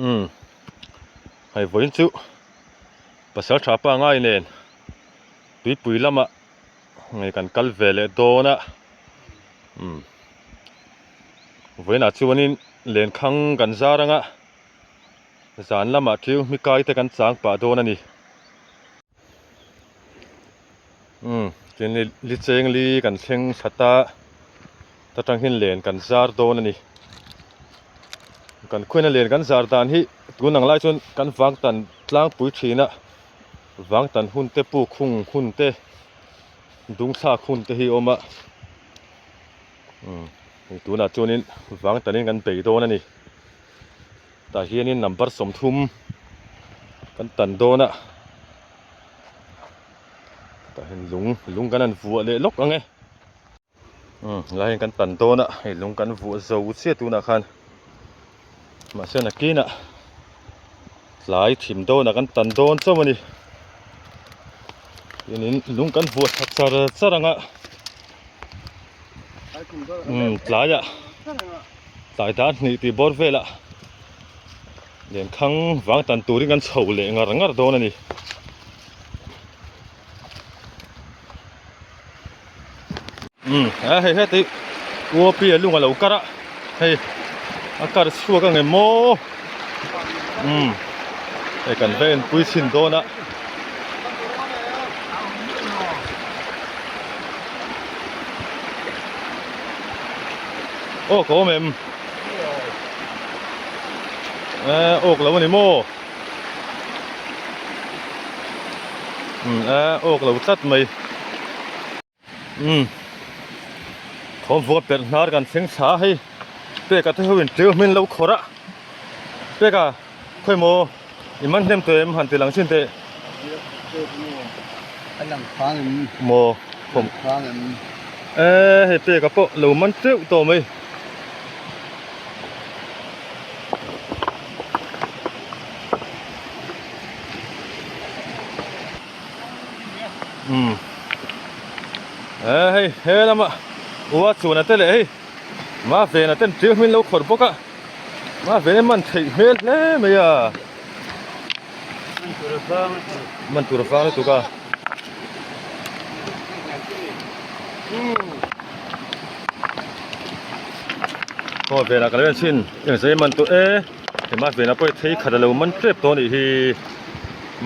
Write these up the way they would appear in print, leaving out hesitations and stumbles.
Umm hei vawiin chu pasal tha pa ngai nen tuipui lamah nge kan kal ve leh dawn a umm vawiinah chuanin lenkhang kan zar anga zan lamah tiu hmikai te kan chang pah dawn a ni. Umm tin li cheng li kan thleng that a ta tang hian len kan zar dawn a ni kan khuaina len kan zar dan hi tun ang lai chuan kan vang tan tlangpui thin a vang tan hun te puk hung hun te dung thlak hun te hi a awm a umm tunah chuanin vang tanin kan bei dawn a ni. Tah hianin number 30 kan tan dawn a tah hian lung lung kan han vuah leh lawk ang e umm helai hian kan tan dawn a hei lung kan vuah zo chiah tunah khan mahse nakinah tlai thim dawnah kan tan dawn chauh a ni tin lung kan vuah tha char char ang a umm tlaiah. Tlai dar hnih tih bawr velah lenkhang vang tan turin kan chho leh ngar ngar dawn a ni. Umm a hei heti uapi a lung a lo kar a hei a kar chhuak ang em maw umm hei kan va enpui chhin dawn a. Aw ka awm em? Eh awk lo a ni maw? Umm eh awk lo tlat mai. Umm thawmvuka perh hnar kan thleng thla a hei peka te ho in tleu hmin lo khawrh a peka khawi maw i man hnem tawh em han ti lang chin teh. A lang phang em? Maw khawm phang em? Eh hei peka pawh lo man teuh tawh mai. Umm eh hei he lama ua chuna te leh hei ma vena ten ṭiau hmin lo khawrh bawk a ma vena man theih hmel hle mai a man tur vang lutuk a aw vena ka lo en chhin engzai man tawh e hei ma vena pawh hi thei khat a lo man tep tawh a nih hi.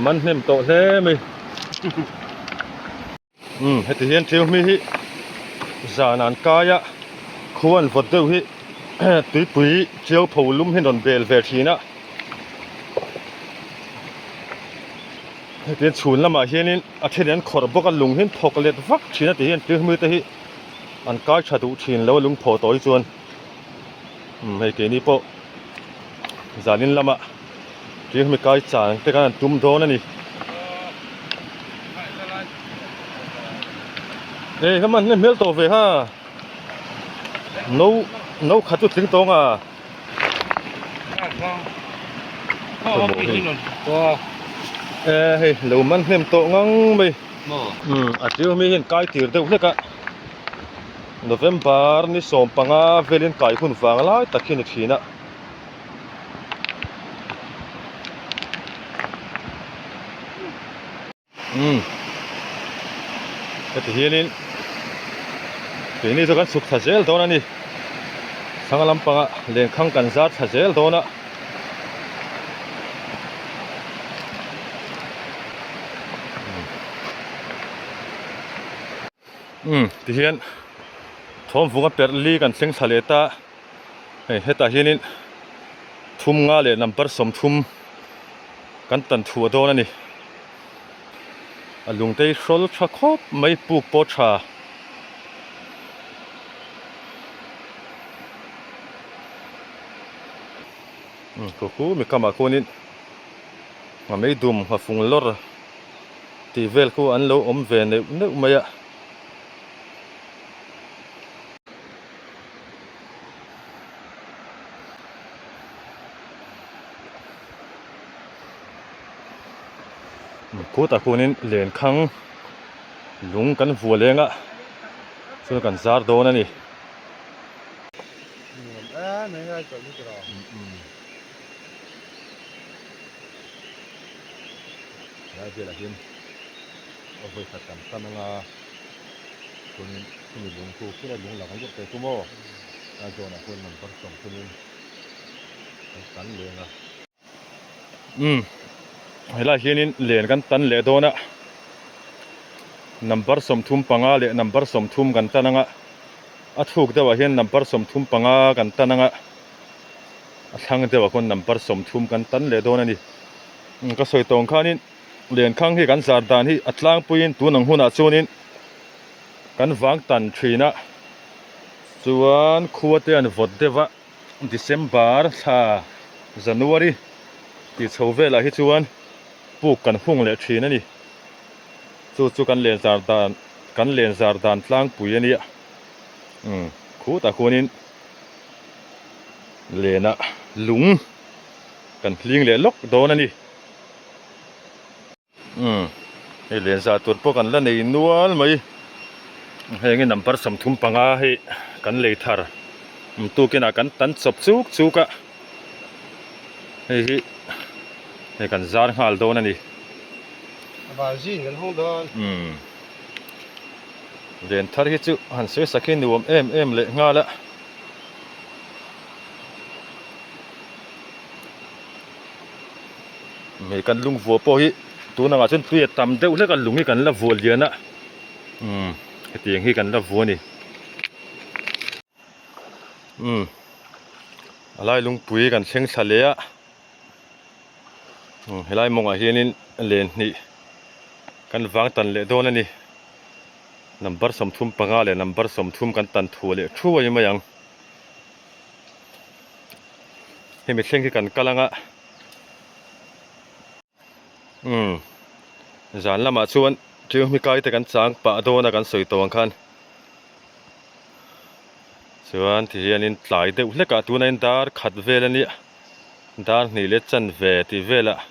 Man hnem tawh hle mai umm heti hian thil hmi hi zan an kai a khuan vawt deuh hi tuipui chiau pho lum hi an rawn bel ve thin a heti hian chhun lamah hianin a then an khawrh bawk a lung hi an thawk let vak thin a ti hian thil hmi te hi an kai tha duh thin lo a lung phawh tawh hi chuan umm hei keini pawh zanin lamah. Tih hemi kai chang te khan an tum dawn a ni. Ei ka man hmel tawh ve ha. No no khat chu tling tawng a. E hei lo man hnem tawh ngang mai. Um a tiu mi hian kai tir deuh hlek a. November ni 15 velin kai hun vang lai tak hi ni thin a. Umm heti hianin keini chu kan chhuk thla zel dawn a ni thlang lampangah lenkhang kan zar thla zel dawn a. Umm tihian thawmvunga perh li kan thleng thla leh ta. Hei hetah hianin thum nga leh number 30 kan tan thuah dawn a ni. A lungte hi hrawl tha khawp mai puk pawh tha. Umm khu khu mi kamah khuanin nghamei dum nghafung lawr tih vel khu an lo awm ve neuh neuh mai a. Khutah khuanin lenkhang lung kan vuah leng a. Chuan kan zar dawn a ni. Nuam em em a chawlh hi tawh. Helai velah hian a vawi khat kan tan anga chuanin khumi lung chu khilai lung lang deuh te chu maw a zawnah chuan number sawmthumin kan tan leng a. Umm helaiah hianin len kan tan leh dawn a number 35 leh number 30 kan tan anga a thuk deuhah hian number 35 kan tan anga a thlang deuhah khawn number 30 kan tan leh dawn a ni ka sawi tawng khanin lenkhang hi kan zar dan hi a tlangpuiin tun ang hunah chuanin kan vang tan thin a chuan khua te an vawt deuh a. December thla January tih chho velah hi chuan puk kan hung leh thin a ni. Chu chu kan len zar dan kan len zar dan tlangpui a nia. Umm khutah khuanin lenah lung kan hling leh lawk dawn a ni. Umm hei len zah tur pawh kan la nei nual mai heng hi number 35 hei kan lei thar um tukin ah kan tan chawp chuk chuk a hei hi hei kan zar nghal dawn a ni Vazin kan hawng dawn umm len thar hi chu han sawi sak hi nuam em em leh nghal a. Hei kan lung vuah pawh hi tun angah chuan tui a tam deuh hlek a lung hi kan la vuah lian a umm hetiang hi kan la vuah a ni umm a lai lungpui kan thleng thla leh a umm helai mawngah hianin len hnih kan vang tan leh dawn a ni number 35 leh number 30 kan tan thuah leh thuai mai ang. Hemi thleng hi kan kal anga umm zan lamah chuan ṭiau hmikai te kan chang pah dawn a kan sawi tawh ang khan chuan ti hianin tlai deuh hlek ah tuna in dar khat vel a nia dar hnih leh chanve tih velah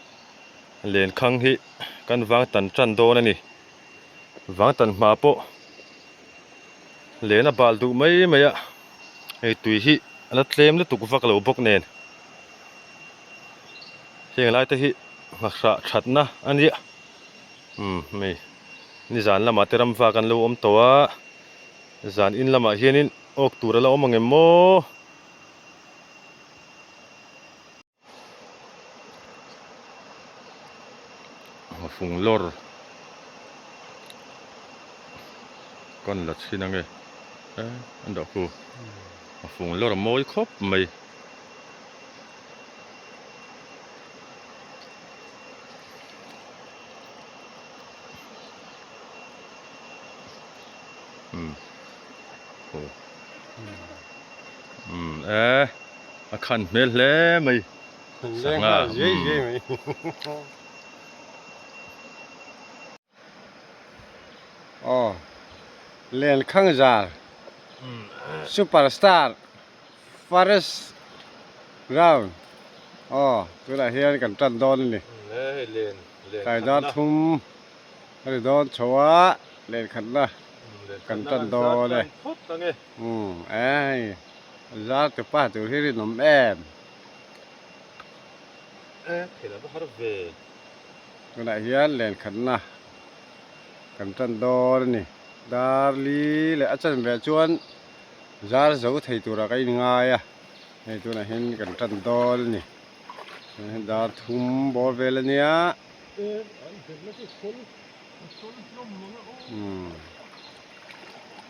lenkhang hi kan vang tan tan dawn a ni vang tan hma pawh len a bal duh mai mai a. Hei tui hi a la tlem lutuk vak lo bawk nen heng lai te hi nghahrah thatna a nia umm hei nizan lamah te ram vak an lo awm tawh a zan in lamah hianin awk tur a la awm ang em maw. Fung lawr kan la chhin ange e an dah khu a fung lawr a mawi khawp mai. Umm aw umm e. A khan hmel hle mai sangha Aw Lenkhang zar super star first round aw tunah hian kan tan dawn a ni tlai dar thum a ni dawn chho a lenkhatna kan tan dawn e. Umm ei zar tu pa tur hi rinawm em. E phel a va har ve. Tunah hian len khatna kan tan dawn a ni. Dar li leh a chan ve chuan zar zo thei turah ka inngai a, hei tunah hian kan tan dawn a ni. Tunah hian dar thum bawr vel a nia. E an belhna chu sawl a sawl hlawm mang a aw. Umm.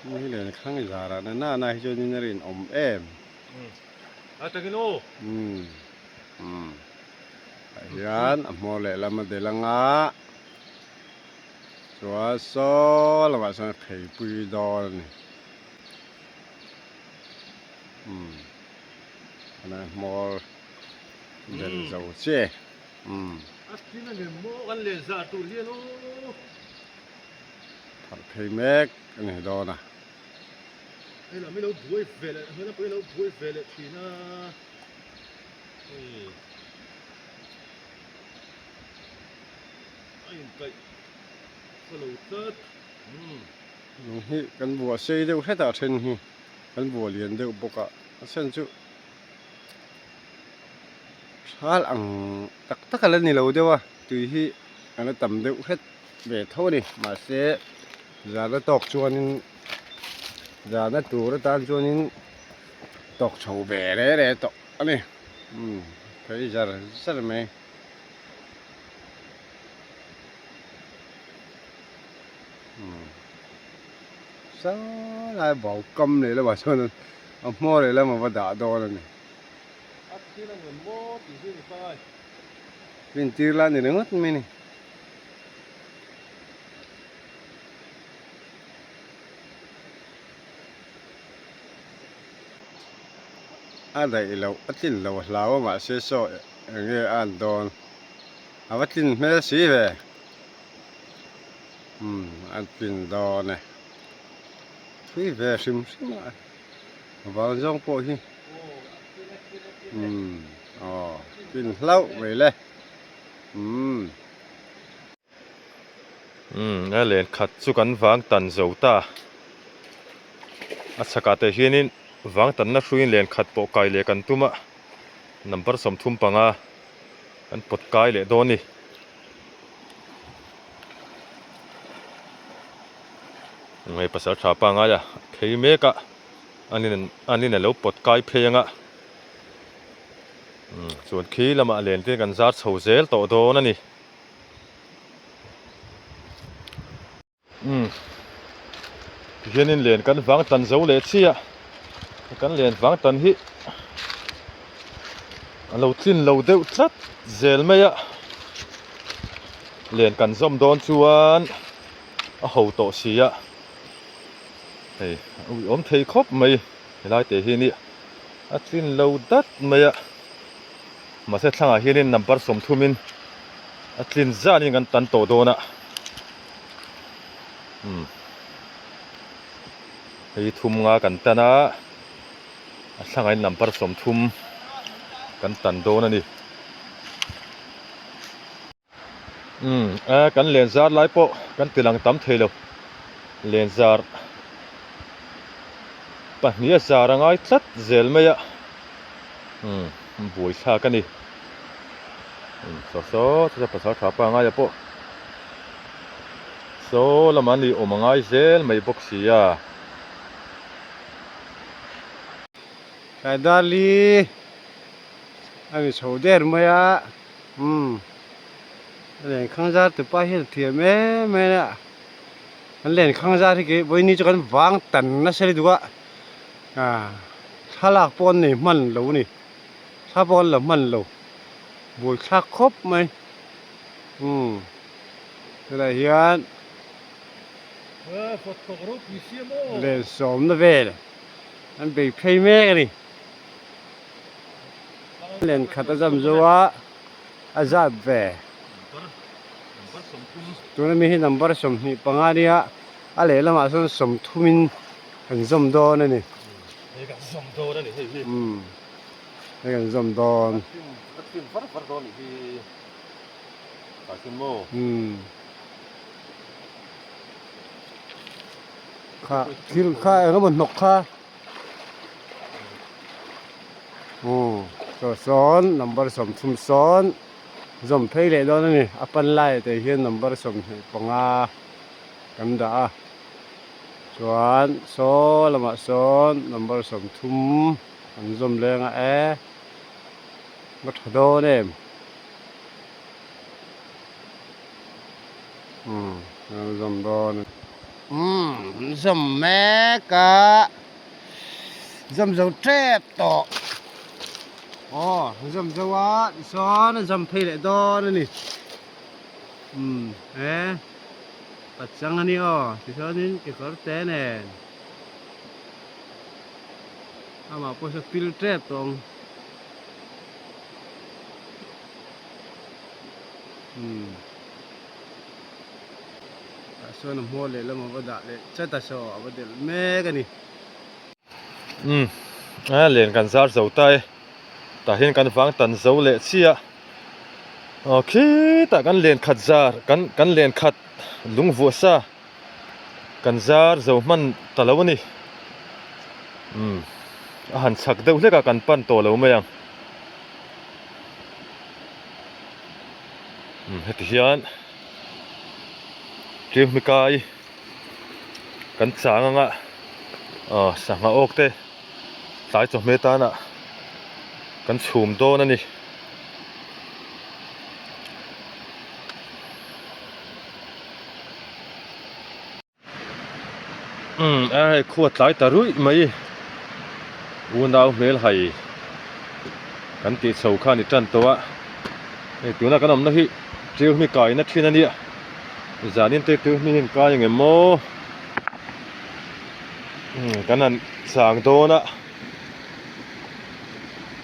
Hei hi len khang zarah na na hi chuanin a rinawm em. A takin aw. Umm umm tah hian a hmawr lehlam a del anga chuan saw lamah sawn a pheipui dawn a ni. Umm a hmawr del zo chiah e. Umm. A thin a ngem maw kan len zar tur hian aw. Pharh phei mek a ni dawn a. Hei lam hi lo buai ve leh hmel pawh hi lo buai ve leh thin a hei a inkaih khaw lo tlat umm. Lung hi kan buah sei deuh hretah then hi kan buah lian deuh bawk a a chhan chu thal ang tak tak a la ni lo deuh a tui hi a la tam deuh hret ve tho a ni mahse zana tawk chuanin zana tur atan chuanin tawk chho ve re re tawh a ni umm phei zar zar mai. Saw lai bau kam leh lamah chuan a hmawr leh lam a va dah dawn a ni. A thil a ngem maw tih hi ni pangai. Rintir la ni ringawt mai ni. A daih loh a tlin lo a hlau a mahse saw eng nge a an dawn a va tlin hmel si ve. Umm a tlin dawn e thui ve hrim hrim a vang zawng pawh hi umm aw tlin hlauh mai le umm. Umm a len khat chu kan vang tan zo ta a chhakah te hianin vang tanna hruiin len khat pawh kai leh kan tum a number 35 kan pawt kai leh dawn a ni. Hei pasal tha pangai a phei mek a an in a lo pawt kai phei ang a chuan khi lamah len te kan zar chho zel tawh dawn a ni. Umm tihianin len kan vang tan zo leh chiah kan len vang tan hi a lo tlin lo deuh tlat zel mai a len kan zawm dawn chuan a ho tawh si a hei a uiawm thei khawp mai helai te hi ni a tlin lo dat mai a mahse thlangah hianin number 30 in a tlin zanin kan tan tawh dawn a. Umm hei thum nga kan tan a a thlangah hian number 30 kan tan dawn a ni umm a kan len zar lai pawh kan ti lang tam thei lo len zar pahnih a zar a ngai tlat zel mai a umm buaithlak a ni umm saw saw chu pasal tha pangaia pawh. Saw lamah ni awm a ngai zel mai bawk si a. Tlai Darli a ni chho der mai a umm a lenkhang zar te pa hian a thiam em mai a an lenkhang zar hi kei vawiin chu kan vang tan nasa lutuk a ah thlalak pawh an nei hman lo a ni thla pawh an la hman lo buaithlak khawp mai. Umm helai hian len sawmna vel an bei phei mek a ni len khat a zam zo a a zat ve tuna mi hi number 25 a nia a lehlamah sawn 30 in an zawm dawn a ni umm hei an zawm dawn. Kha thil kha eng emaw hnawk kha umm chaw sawn number 30 sawn zawm phei leh dawn a ni a pan lai ah te hian number 25 kan dah a chuan saw lamah sawn number 30 an zawm leng a e. Va tha dawn em? Umm an zawm dawn a. Umm an zawm mek a, zawm zo tep tawh. Aw an zawm zo a tichuan an zawm phei leh dawn a ni. Umm e pachang a ni aw tichuanin kekawr te nen amah pawh saw pil tep tawh ang. Umm tah chuan a hmuar leh lam a va dah leh chat a saw a va delh mek a ni. Umm a len kan zar zo ta e tah hian kan vang tan zo leh chiah aw khitah kan len khat zar kan kan len khat lung vuah sa. Kan zar zo hman ta lo a ni. Umm a han chak deuh hlek a kan pan tawh lo mai ang. Umm heti hian ṭiau hmikai kan chang anga aw sangha awk te tlai chawhmeh tana kan chhum dawn a ni. Umm a hei khua tlai ta ruih mai unau hmel hai kan tih chho kha a ni tan tawh a hei tuna kan awmna hi tiu hmi kaina thin a nia zanin te tiu hmi hi an kai ang em maw umm kan han chang dawn a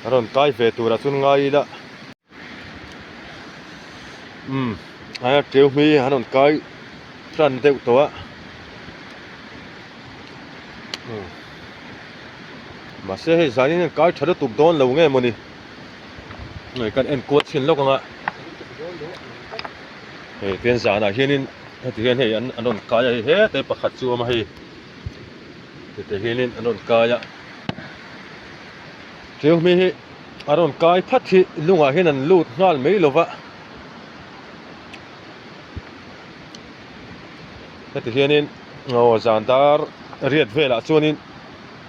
a rawn kai ve turah chuan ngai ila. Umm a ṭeu hmi an rawn kai tan deuh tawh a umm mahse hei zanin hian kai tha lutuk dawn lo nge mawni hei kan en kual chhin lawk ang a hei tian zanah hianin heti hian hei an rawn kai a hei hete pakhat chu a awm a hei heti hianin an rawn kai a ṭeu hmi hi. A rawn kai phat hi lungah hian an lut nghal mai lo va heti hianin aw zan dar riat velah chuanin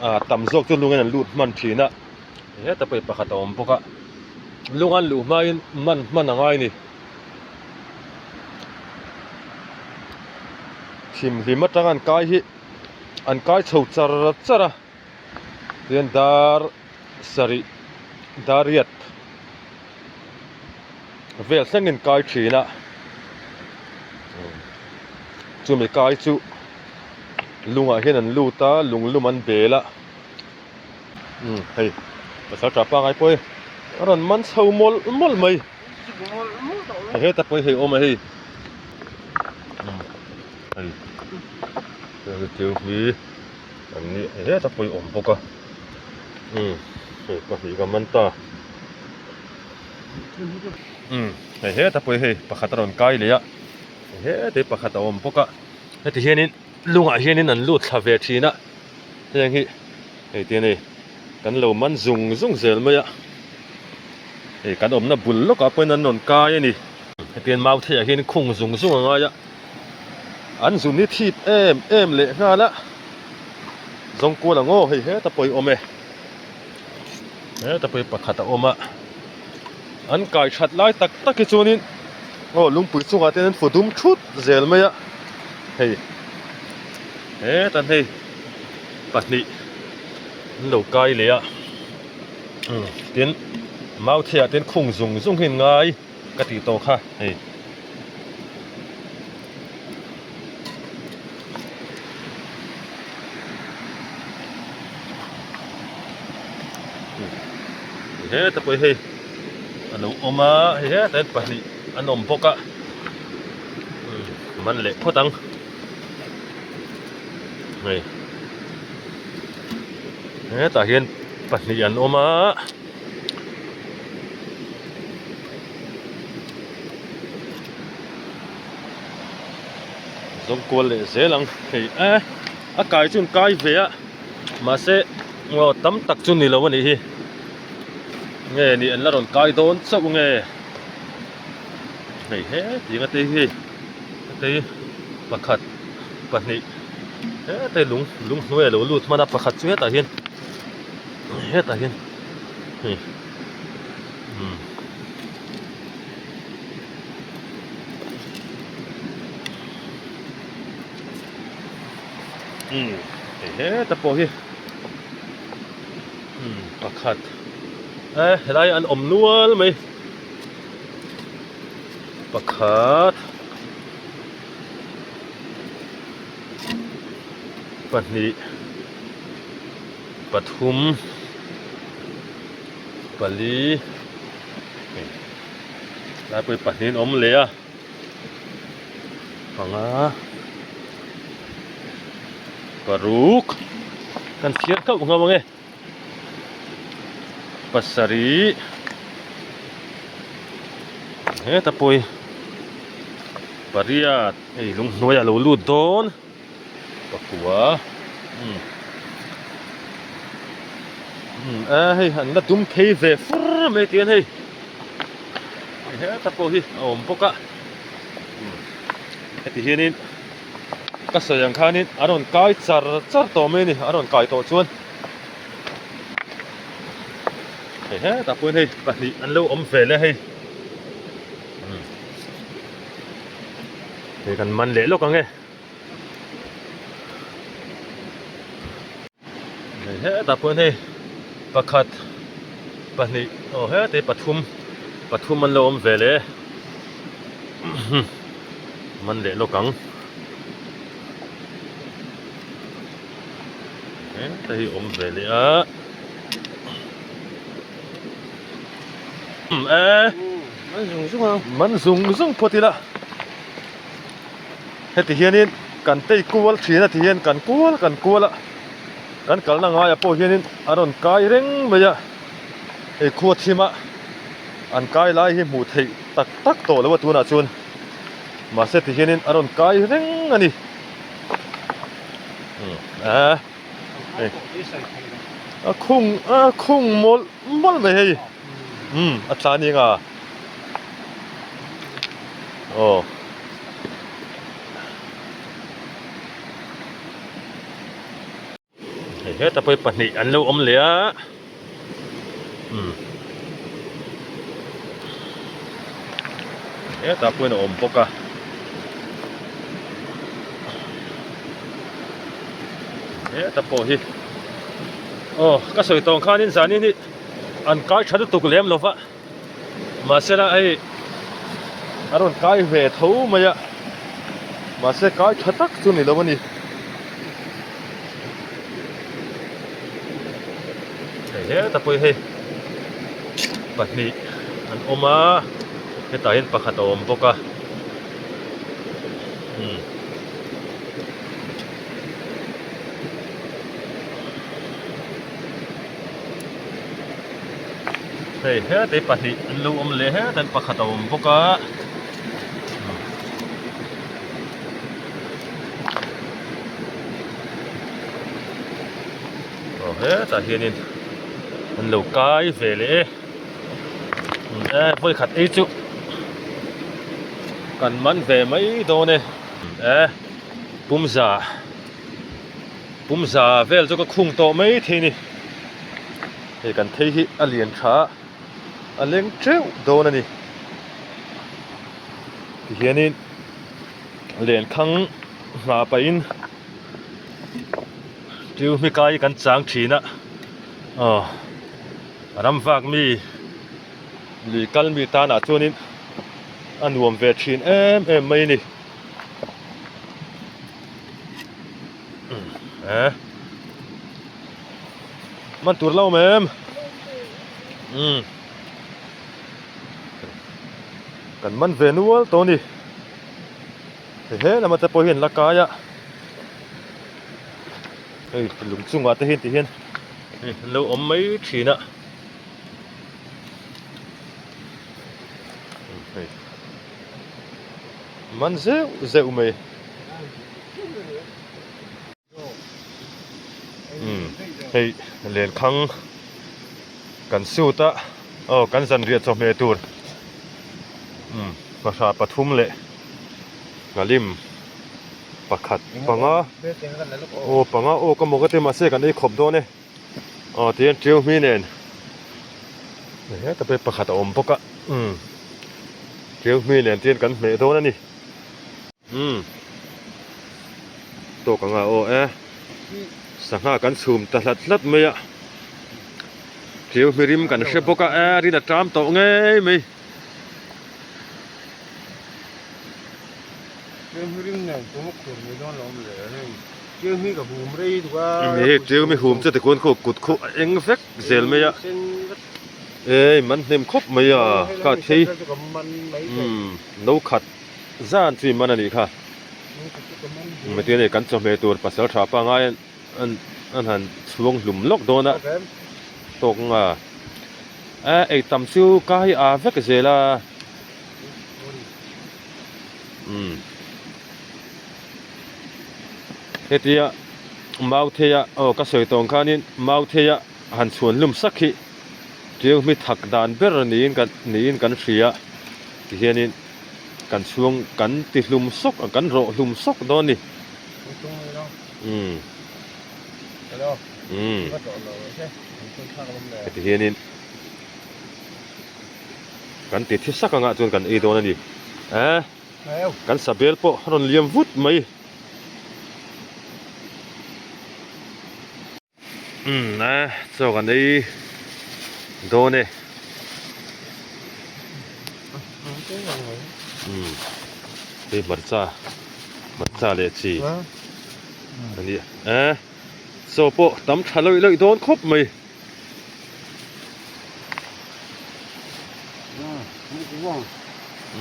ah tam zawk chu lungin an lut hman thin a heta pawh hi pakhat a awm bawk a lung an luh hmain man hman a ngai a ni thimhlim atanga an kai hi an kai chho char char a tihian dar. Sarih Dariat vel thlengin kai thin a chumi kai chu lungah hian an lut a lung lum an bel a umm hei pasal tha pangai pawh hi a rawn man chho mawlh mawlh mai heta pawh hi hei a awm a hei hei hei hi. An ni heta pawh i awm bawk a umm hei pahnih ka man ta umm hei heta pawh hi hei pakhat a rawn kai leh a hei heta hi pakhat a awm bawk a heti hianin lungah hianin an lut thla ve thin a heng hi hei te nei kan lo man zung zung zel mai a hei kan awmna bul lawkah pawhin an rawn kai a ni hetiang mau theiah hian khung zung zung a ngai a. An zun hi thip em em leh nghal a zawng kual ang aw hei heta pawh hi awm e heta pawh hi pakhat a awm a an kai that lai tak tak hi chuanin aw lungpui chungah te hian an fu dum thut zel mai a hei hetan hei pahnih an lo kai leh a tin mauthei ah te hian khung zung zung hi an ngai. Ka tih tawh kha hei. Heta pawh hi hei a lo awm a hei hetah hian pahnih an awm bawk a man leh phawt ang hei hetah hian pahnih an awm a. Zawng kual leh zel ang hei e a kai chu an kai ve a mahse aw tam tak chu ni lo a nih hi nge ni an la rawn kai dawn chauh nge hei hetiang a te hi heti pakhat pahnih hete lung lung hnuai a lo lut hman a pakhat chu hetah hian hetah hian hei umm umm hei heta pawh hi umm pakhat e helai an awm nual mai pakhat pahnih. Pathum pali hei lai pawh hi pahnih an awm leh a panga paruk kan chhiar khauh ngam ang e pasarih heta pawh hi pariat hei lunghnuai ah a lo lut dawn. Pakua umm umm a hei an la dum phei ve fur mai tihian hei heta pawh hi a awm bawk a umm heti hianin ka sawi ang khanin a rawn kai char char tawh mai a ni a rawn kai tawh chuan hei hetah pawhin hei pahnih an lo awm ve le hei umm hei kan man leh lawk ang e. Hei hetah pawh hian hei pakhat pahnih aw heta hi pathum pathum an lo awm ve leh man leh lawk ang heta hi awm ve leh a e man zung zung a man zung zung phawt ila. Heti hianin kan tei kual thin a ti hian kan kual kan kual a, kan kalna ngaiah pawh hianin a rawn kai reng mai a, hei khua thim a an kai lai hi hmuh theih tak tak tawh lo a tunah chuan mahse ti hianin a rawn kai reng a ni a a khung a khung mawlh mawlh mai hei umm a tla ni anga. Aw. Hei heta pawh hi pahnih an lo awm leh a. Umm. Hetah pawhin a awm bawk a. Heta pawh hi aw ka sawi tawng khanin zanin hi an kai tha lutuk lem lo va. Mahsela hei a rawn kai ve tho mai a, mahse kai tha tak chu ni lo a ni. Hei heta pawh hi hei pahnih an awm a, hetah hian pakhat a awm bawk a. Umm. Hei hete pahnih an lo awm leh heta pakhat a awm bawk a aw hetah hianin an lo kai ve leh e e vawikhat ei chu kan man ve mai dawn e e pumza pumza vel chu ka khung tawh mai thei a ni. Hei kan thei hi a lian tha a, a leng teuh dawn a ni. Tihianin lenkhang hna pahin tiu hmikai kan chang thin a, aw ram vak mi lui kal mi tanah chuanin a nuam ve thin em em mai a ni. Eh. Man tur lo mem. Um. Kan man ve nual tawh ni. He lama te pawh hian la kai a. Hei lung chungah te hian ti hian hei an lo awm mai thin a. Hei. Man zeuh zeuh mai. Umm hei lenkhang kan suit a aw kan zanriah chawhmeh tur umm ngahra pathum leh nghalim pakhat panga aw panga aw ka maw ka ti mahse kan ei khawp dawn e aw tihian tiu hmi nen heta pawh hi pakhat a awm bawk a umm tiu hmi nen tihian kan hmeh dawn a ni. Umm tawk anga aw e sangha kan chhum ta hlat hlat mai a thil hmirim kan hre bawk a e rin a ṭam tawh ngei mai. Thil hmirim nen tum a khur mai dawn lo awm le hei thil hmi ka hum rei duk a. Hei thil hmi hum chu tikhuan khaw kut khu a eng vek zel mai a ei man hnem khawp mai a kha thei umm no khat. Zan chu i man a nih kha. Mate nei kan chawhmeh tur pasal tha pangai an an han chhuang hlum lawk dawn a tawk nga a ei tam chu ka hi a vek zel a umm. Hetia Mautheia aw ka sawi tawng khanin Mautheia han chhuan hlum sak hi Tiang hmi thak dan ber niin kan niin kan hria tihianin kan chhuang kan ti hlum sawk ang kan rawh hlum sawk dawn a ni. Umm umm heti hianin kan ti thi sak angah chuan kan ei dawn a ni eh kan sabel pawh a rawn liam vut mai. Umm a chaw kan ei dawn e umm hei hmarcha hmarcha leh chi a ni a chaw pawh tam tha lawih lawih dawn khawp mai.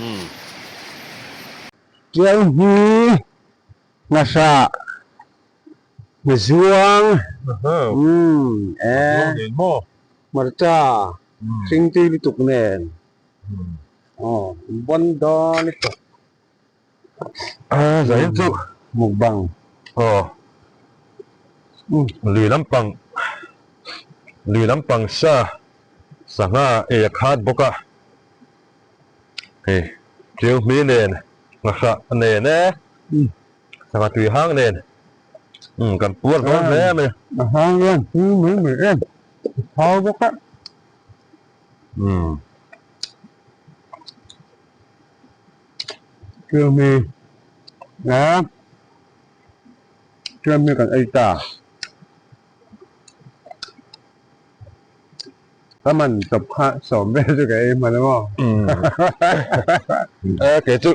Umm. Tiang hi nasa. Zuang umm e hmarcha hring tui lutuk nen aw bawn dawn lutuk a zain chu mukbang aw lui lampang lui lampang sa sangha ei a khat bawk a hei tiu hmi nen nghahrah nen e. Sangha tui hang nen umm kan puar dawn hle a ni. A hang hian tui mai mai em a thau bawk a. Umm. Tlemi a tlemi kan ei ta. Ka man chawp kha sawm vel chu ka ei hman a maw. Umm. E kei chu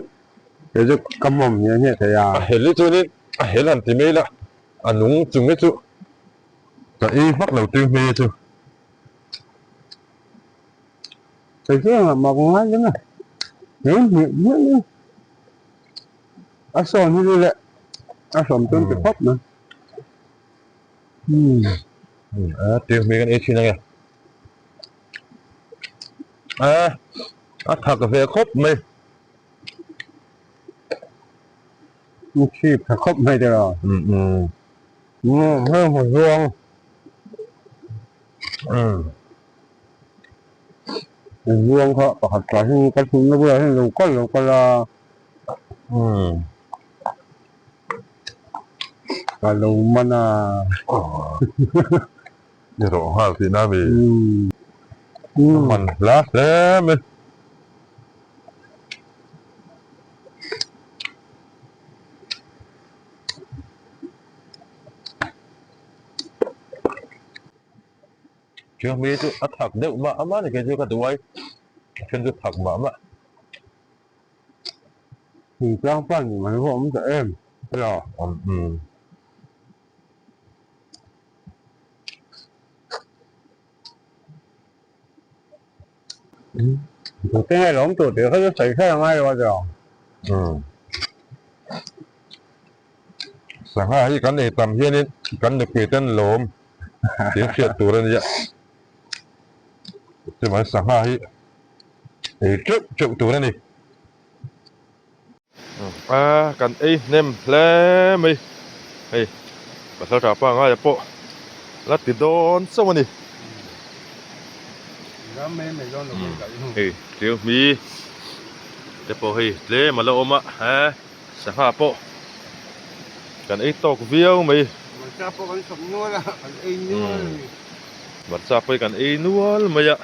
Kei chu ka mawm hian hriat theih a. A hel hi chuanin a hel han ti mai la, a nung chung hi chu ka ei vak lo tui hmel chu. Kei chu engah mah ka ngai lem a, hei hmiah hmiah mai. A sawn hi chu le a sawm chuan ti khawp mai. Umm. A tui hmel kan ei thin ange. A a thak ve khawp mai. Ni chhip tha khawp mai te lo. Umm. Umm heng hmu zuang. Umm. Zuang kha pakhat tah hian ka thunna bulah hian lo kal lo kal a. Umm. Ka lo man a. Ni rawh nghal tihna a mi. Umm. A man hla hle mai. Chiang mi chu a thak deuh mah a ni kei chu ka duai a then chu thak mah mah. Thingtlang pan mai pawh awm ta em elo. Umm. Tute nge lawm tur tih kha chu sawi kher a ngai lo a zawng. Umm. Sangha hi kan ei tam hianin kan nupui ten lawm tih hriat tur a nia. Chuvang sangha hi ei teuh teuh tur a ni. A kan ei hnem hle mai hei pasal tha pa ngaia pawh la ti dawn chauh a ni hei tiu hmi te pawh hei tlem a la awm a he sangha pawh kan ei tawk viau mai hmarcha pawh hi kan ei nual mai a.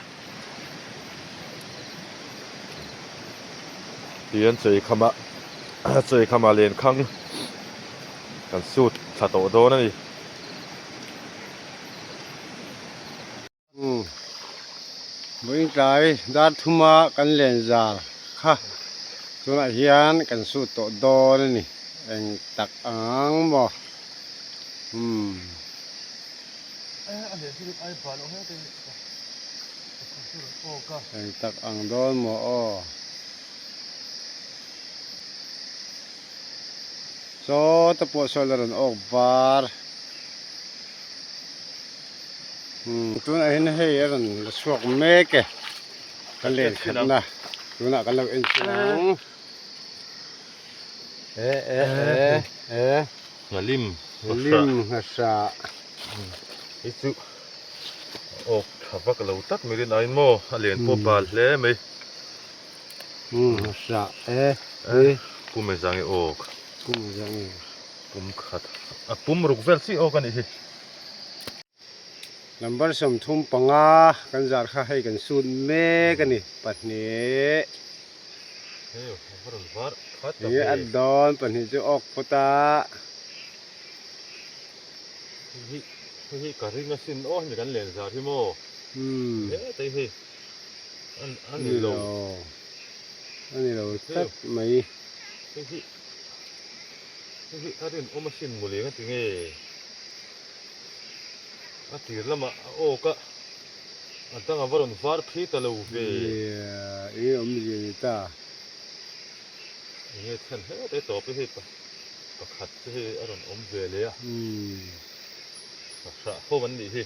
Tihian cheikhama cheikhama lenkhang kan sut thla tawh dawn a ni. Umm Vawiintlai dar thuma kan len zal kha tunah hian kan sut tawh dawn a ni eng tak ang maw umm. Eng tak ang dawn maw aw. Chaw te pawh sawi la rawn awk var. Umm tunah hian hei a rawn la chhuak mek e. Kan len khatna tunah kan lo en chhin ang. E e e e. Ngalim. Lim nghasa. Hi chu awk tha vak lo tak mai rin aiin maw a len pawh bal hle mai. Nghasa e hi. Pum engzah nge awk? Pum engzah nge? Pum khat a pum ruk vel chi awk a nih hi. Number 35 kan zar kha hei kan sut mek a ni pahnih. Enge a dawn pahnih chu awk phawt a. Hei hi ka ring asin aw hemi kan len zar hi maw hetei hei a ni lo a ni lo tlat mai. Hei hi hei hi a rinawm asin mawle nga tinge. A tir lamah a awk a, a dang a va rawn var phei ta lo ve. Nia, enge awmzia ni ta? Enge chhan hle te tawp hi hei pakhat chu hei a rawn awm ve leh a. Hrah ho an nih hi.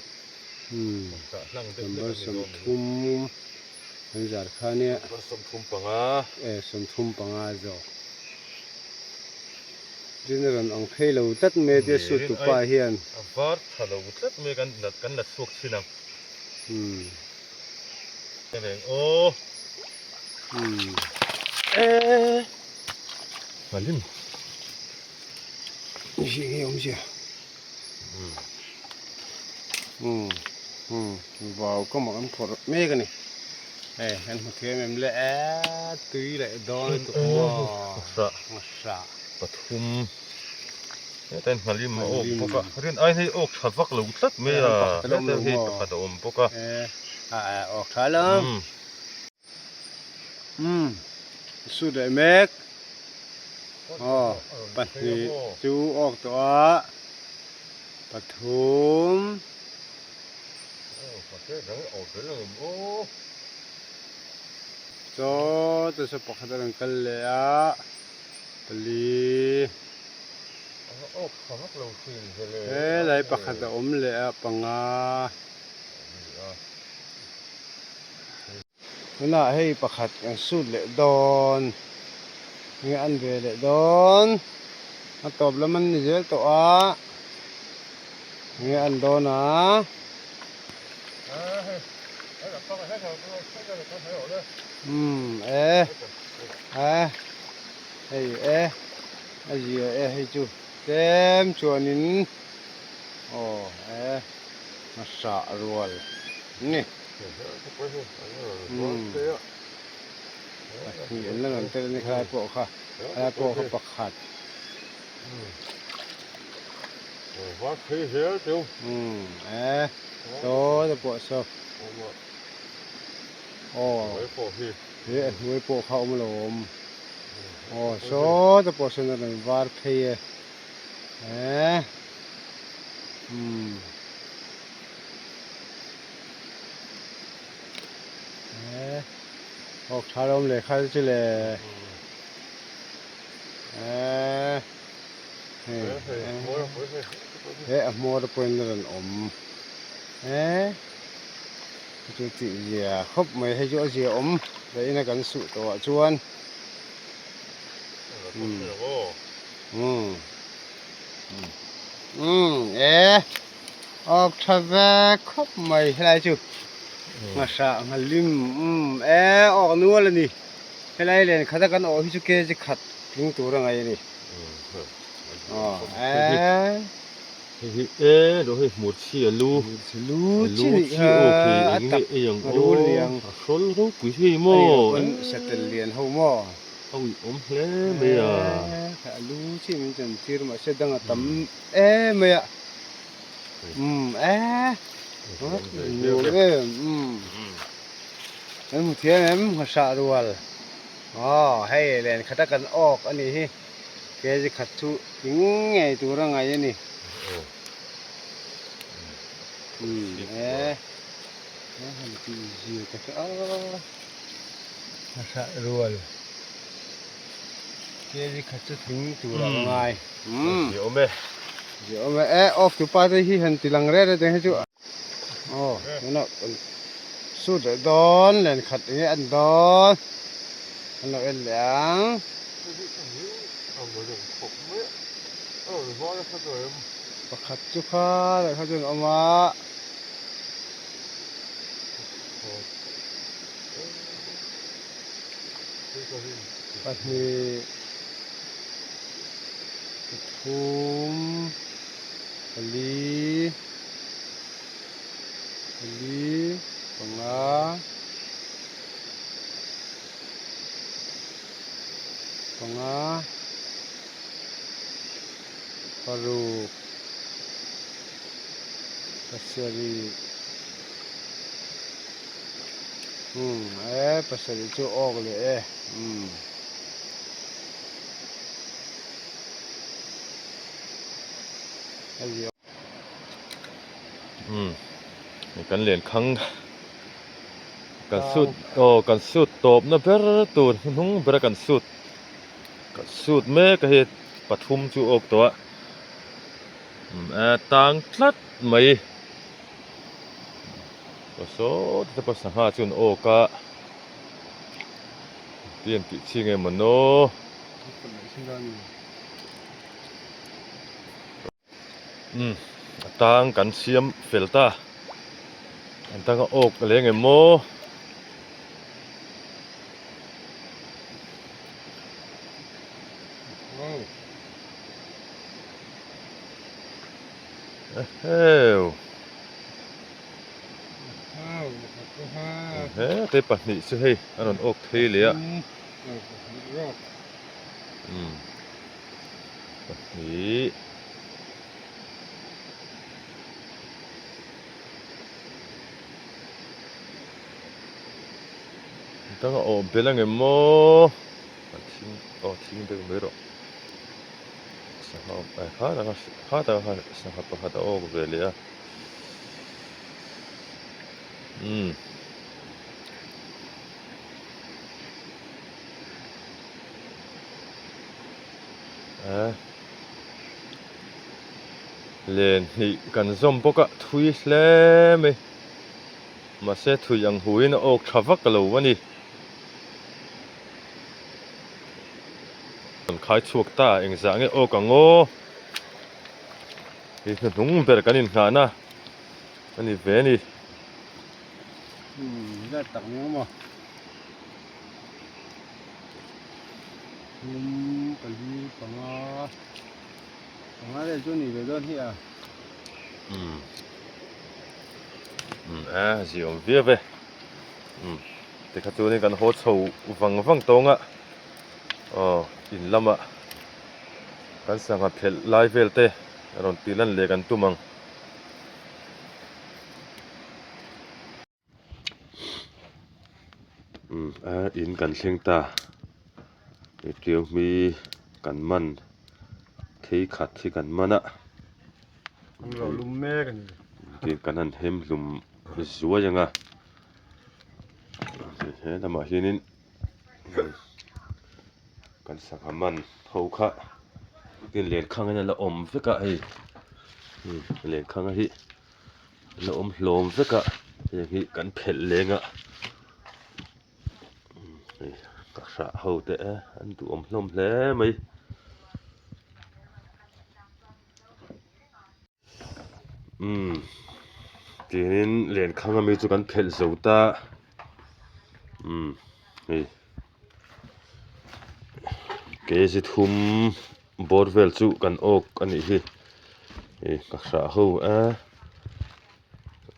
Hrah hlang deuh hlek an ni dawn. Number 30 kan zar kha nia. Number 35. E, 35 zawk. Rin a rawn ang phei lo tlat mai a tia sut tu pa hian. A var tha lo tlat mai kan kan la chhuak thin ang. Umm. Reng aw. Umm. Eee. Malim. Zia nge awm zia. Umm. Umm. Umm. Vau ka mah kan phawrh mek a ni. Hei kan hmu thiam em le e tui leh dawn lutuk maw. Hrah. Pathum. Hetain hnalim a awk bawk a. Rin aiin hei awk tha vak lo tlat mai a. Hetain hei pakhat a awm bawk a. A awk tha lo. Umm. Sut leh mek. Aw pahnih chu awk tawh a. Pathum. Chaw te saw pakhat a rawn kal leh a, pali. Helai pakhat a awm leh a, panga. Tunah hei pakhat kan sut leh dawn, nge an ve leh dawn, a tawp lam an ni zel tawh a. Nge an dawn a? Umm e e hei e a zia e hei chu tlem chuanin aw e a hrah rual ni umm pahnih an la rawn tel a ni kha lai pawh kha a lai pawh kha pakhat. Umm e saw te pawh saw aw he a hnuai pawh kha awm lo awm aw saw te pawh sawn a rawn var phei e e umm e awk tha lo awm leh kha chu le e. He a hmawr pawhin a rawn awm e chu tih zia khawp mai hei chu a zia awm leh ina kan suh tawh ah chuan umm umm e awk tha ve khawp mai helai chu nghahrah nghalim umm e awk nual a ni helai len khat a kan awh hi chu kg khat tling tur a ngaih a ni. Hei hi e lo hei hmur chhi a lu lu chi nih kha a tak a rul niang a hrawl ropui hei maw satel lian ho maw a uih awm hle mai a a lu chi min chan tir mahse dang a tam em mai a umm e nuam em umm kan hmu thiam em nghahrah rual aw hei len khat a kan awk a nih hi. Kg khat chu tling ngei tur a ngaih a ni. Umm e he han tih zir te kha aw a hrah rual kg khat chu tling tur a ngai. Umm zia awm e. Zia awm e e off tu pa te hi han ti lang reng reng hi chu aw tunah sut leh dawn len khat enge an dawn an lo en leh ang. Pakhat chu kha leh kha chuan a awm a. Pahnih pathum pali pali panga panga paruk pasarih umm e pasarih chu awk leh e umm. Umm kan len khang kan sut aw kan sut tawpna ber tur hnung bera kan sut kan sut mek a hei pathum chu awk tawh a umm a tang tlat mai aw saw te pawh sangha chu an awk a ti an tih chi nge maw naw. Umm a tang kan siam fel ta an tang a awk leng em maw. Eheu he te pahnih chu hei a rawn awk thei leh a umm pahnih dang a awh belh ang em maw a thing aw thing deuh mai rawh sangha ai kha taka kha taka khan sangha pakhat a awk ve leh a umm. Len hnih kan zawm bawk a thui hle mai mahse thui ang huin a awk tha vak lo a ni. Kan khai chhuak ta engzah nge awk ang aw hei hnuhnung ber kan inhnahna a ni ve a ni. Thum pali panga panga vel chu ni ve dawn hi a. Umm umm a zia awm viau e umm tikha chuanin kan haw chho vang vang tawng a aw in lamah kan sangha phelh lai vel te rawn tih lan leh kan tum ang. Umm a in kan thleng ta hetiang hi kan man thei khat hi kan man a tin kan han hem hlum zuai ang a he lamah hianin kan sangha man ho kha tin lenkhang in a la awm vek a hei lenkhang hi. La awm hlawm vek a heng hi kan phelh leng a hei ka hrah ho te an duhawm hlawm hle mai umm tihianin lenkhang ami chu kan phelh zo ta umm hei kg thum bawr vel chu kan awk a nih hi hei ka hrah ho a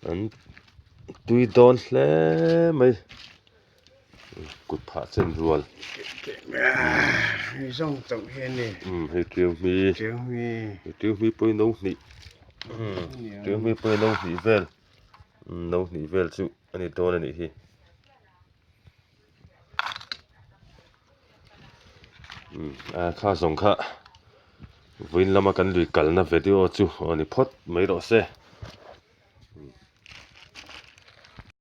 an tui dawn hle mai kut phah chen rual umm hei tiu hmi tiu hmi pawh hi no hnih tiu hmi pawh hi no hnih vel no hnih vel chu a ni dawn a nih hi. A kha zawng kha vawiin lama kan lui kalna video chu aw ni phawt mai rawh se.